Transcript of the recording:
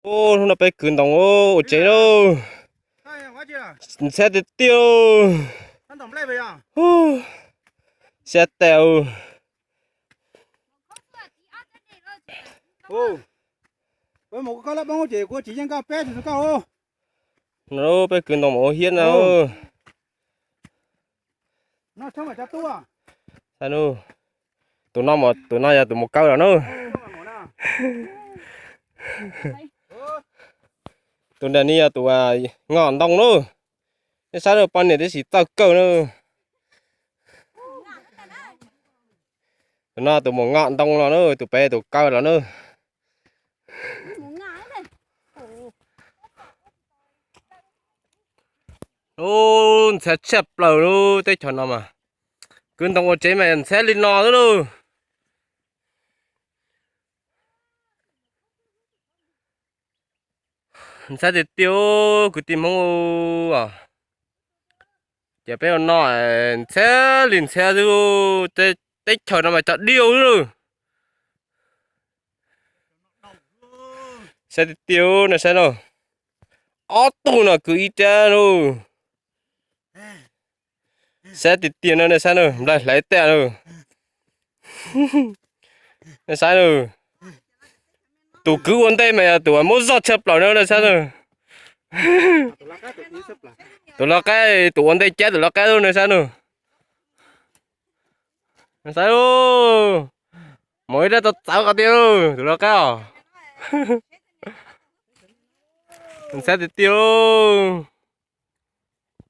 Hnub no peb kwv ntoo ua tsev lauj. Ntxhab tiag tiag. Siab tas. No peb kwv ntoo mus ua hiab na. Tus no, tus no yog tus mus kaw los na. Tus nram no yog tus ngom ntoo na. Nej saib na, poj niam tib si txawj kawg na. Tus no tus mus ngom ntoo los na, tus pem tus kaw los na. Ub, ntxhab tshaj plaws lub teb chaws no mas. Kwv ntoo ua tsev mas ntxhab li no xwb lauj. Ntxhab tiag tiag kwv tij Hmoob. Ces peb ua no ntxhab li ntxhab xwb. Teb chaws no mas cov diaj xwb lauj. Ntxhab tiag tiag, nej saib na. Ob tug no kwv ib rab lauj. Ntxhab tiag tiag no, nej saib na, nplaig hlais tas lauj. Nej saib na. Tus kwv ua ntej mas yog tus muab zog tshaj plaws na, nej saib na. Tus lawv qaib, tus ua ntej cab tus lawv qaib lauj, nej saib na. Nej saib lauj. Mus ib rab tau txawv qhov tiag lauj, tus lawv qaib os. Ntxhab tiag tiag lauj.